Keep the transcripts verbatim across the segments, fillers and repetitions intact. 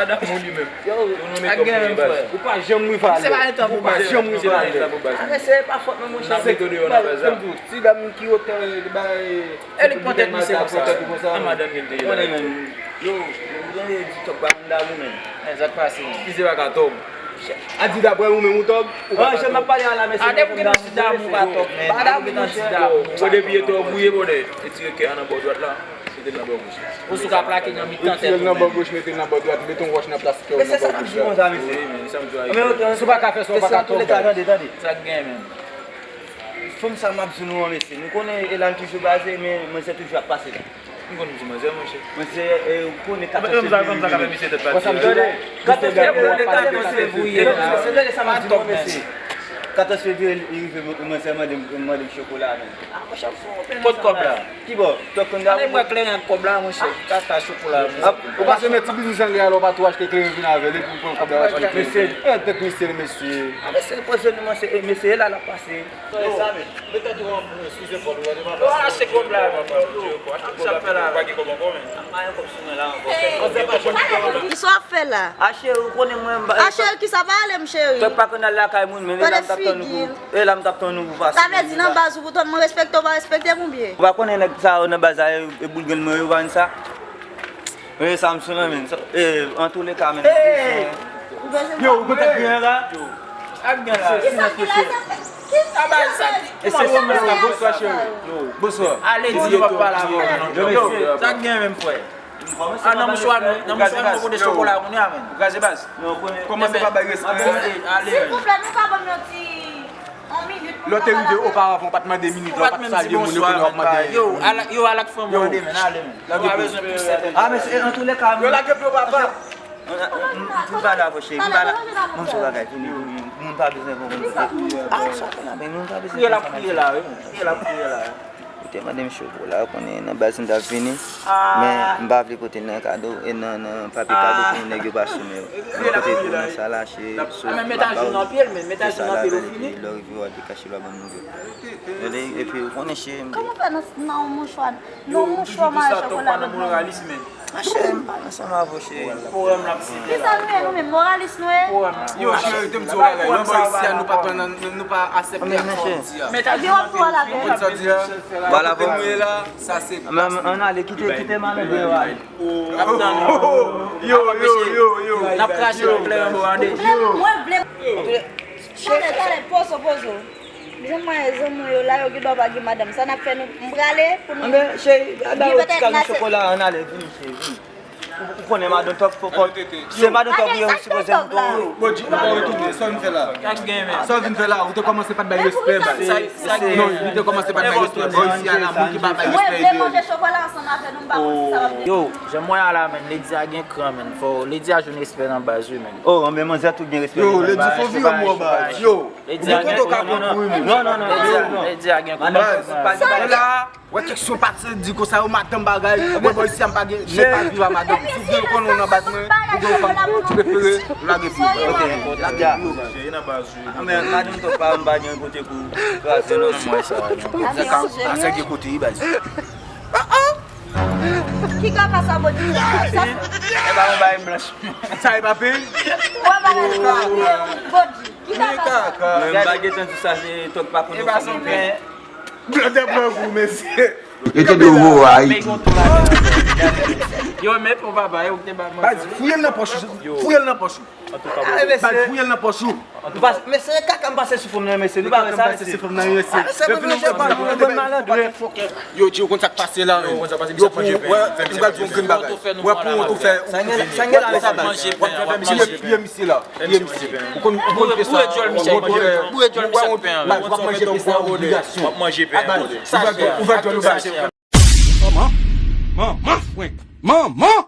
pa damou li menm. Yo, ak gen menm frè. Ou pa janm rival. Se pa yon tan pou baz. Ou pa janm rival. Mesye, se pa fòt mwen, monchè. N ap mete w deyò nan baz la. Ti dam ki otan, li bay. E li k pran tèt misye konsa. An madanm li te ye la. Yo, yo, yo di tòg pa konn damou menm. Sa k pase? Misye pa ka tòg. A di daprè ou menm ou tòg, ou pa ka tòg. A depi gen ti damou pa tòg, men. Pa damou, monchè. Bon, depi e tòg ou ye, bòdè. Retire kè a nan bò dwat la. Mete l nan bò goch la. Ou sou ka plake nan mitan tèt ou menm. Retire l nan bò goch, mete l nan bò dwat, mete yon wòch nan plas kè w nan bò goch la. Wi, men sa m di w a. Si w pa ka fè sa, w pa ka tòg. Tande, tande. Sa k gen menm? Fanm sa m ap di nou an, mesye. Nou konnen Elan toujou baze, men manzè toujou ap pase la. M konn di manzè, monchè. Manzè, e, ou konnen katòz fevriye rive. Tande, katòz fevriye rive, mesye. Katòz fevriye rive, manzè mande m, mande m chokola, men. Kot kòb la? Ki bò? Tòg konn damou. Mwen kleren ak kòb la, monchè. Kaka chokola, monchè. Ou pase nan ti biznis anglè a la, ou pa tou achte kleren vin avè l, epi ou pran kòb la, w al achte kleren. Mesye. E, tèt mesye, mesye. A, mesye, poze nou, monchè. E, mesye, e la l ap pase. Yo, met tèt ou sou zepòl ou, gade papa. Yo, lâche kòb la, men. Yo, sa ap fè la. Pa gen kòb ankò, men. Pa gen kòb sou mwen la ankò. Kisa w ap fè la? A cheri, ou konnen mwen, m ba. A cheri, kisa pa ale m cheri? Tòg pa konn al lakay moun, men e la m t ap tann ou pou, e la m t ap tann ou pou pase. Sa vle di nan baz ou pou tann mwen respekte w pa respekte m oubyen? Ou pa konnen nèg sa yo nan baz la, e, e boul grenn mwen yo pa konn sa. E Samson nan men, e, antouleka men. Yo, ou konn sa k gen la? Ak gen la. E se silans mesye. Sa bay sa. E se silans la, bonswa cheri. Yo, bonswa. Ale di yo pa pale avè w. Yo, sa k gen menm frè? A nan mouchwa nou, nan mouchwa nou kote chokola kounye a menm. Ou kraze baz. Kòmanse pa bay respè. Ale. Silvouplè, nou ka ban m yon ti yon minit pou m pale avè l. Lè w te rive oparavan, ou pa t mande minit la, ou pa t salye moun yo konnen w ap mande. Yo, al ak fanm ou an demen, ale menm. Ou pa bezwen pou sèten. A, men se, antouleka, yo lage pye w papa. M pale avè w cheri, m pale. Ban m sou bagay, vini, vini. Moun pa bezwen konn. A, sa fè la, men moun pa bezwen konn. Kriye l ap kriye la, wi. Kriye l ap kriye la. Ou te mande m chokola, ou konnen nan baz m t ap vini. Men m pa vle pote l nan kado, e nan, nan papye kado pou nèg yo pa simen yo. Mwen pote pou nan sa lache, sof, babawli, se sa la, epi lè w rive w al dekache l w a ban m nouvèl. Epi ou konnen cheri m. Kòman w fè nan, nan yon mouchwa, nan yon mouchwa mare chokola met nan men? Monchè, m pale ansanm avè w cheri. Kisa nou ye nou menm, moralis nou ye? Yo cheri, te m di w bagay, nan bò isi a nou pa pran nan, nou pa aksepte ak sa w di a. Ebyen w ap tou al avè l. Ou konn sa w di a? Kote nou ye la, sa se. Ann ale, kite, kite malandren yo ale. Yo, yo, yo, yo. N ap krache nan kleren bò a de. Mwen vle. Talè, talè, pozo, pozo. Zanmi mwen, zanmi mwen yo la, yo gen dwa pa gen madanm. Sa n ap fè nou, m prale pou nou. Anben cheri, al ba yo ti kajon chokola, ann ale, vini cheri, vini. Ou, ou konnen madanm tòg fò, fò. Se madanm tòg ou ye, ou sipoze m tou. Bondye, ou pa retounen, sa w vin fè la? Sa w vin fè la? Ou te kòmanse pa t bay respè, bay. Non, li te kòmanse pa t bay respè. Bò isi a la, moun ki pa bay respè, yo. Yo, jan mwen a la, men, Lady a gen kran, men. Fò Lady a jwenn respè nan baz, wi, men. Oh, men manzè tou gen respè. Yo, Lady fò vire mò baz. Yo, Lady a gen kran. Non, non, non, non. Lady a gen kran. Baz, la, wè keksyon pati di konsa, yo madanm bagay. Mwen bò isi a m pa gen, mwen pa viv a madanm. Si w vle konnen w nan baz mwen, ou gen fanm prefere, lage pye w. Ok, lage pye w. Cheri nan baz ou. Ah, men madanm tòg pa, m pa gen kote pou kraze non. Mwen sa. Sa ka, sa gen kote wi baz. Ki kaka sa, Bondye? Sa e pa yon bagay blanch. Sa e pa pen? Wè bagay sa. Bondye, ki kaka sa? Mwen m pa gentan di sa, se tòg pa konnen sa non pen. Blòdè pran gou, mesye. Yo te dwe voye. Yo, men pou papa, yo te ba mwen. Baz, fouye l nan pòch ou. Fouye l nan pòch ou. Antouka, bro. Baz, fouye l nan pòch ou. Antouka, mesye, kaka m pase sou fòm nan, mesye. Nou pa wè sa, mesye. Se fòm nan, mesye. Mesye, nou manje pa, nou bon malandren. Yo, Dji, ou konn sa k pase la, yo. Yo, pou, wè, m pral di yon grenn bagay. Wè, pou wont ou fè. Sa gen la, sa baz. Piye misye la. Piye misye. Ou konn, ou konn fè sa. Boure djòl misye. Boure djòl misye ak pen an. Baz, w ap manje pen sa an obligasyon. W ap manje pen an. Ouvè djòl ou baz. Manman, manman, frenk, manman,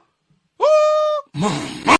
ooh, manman.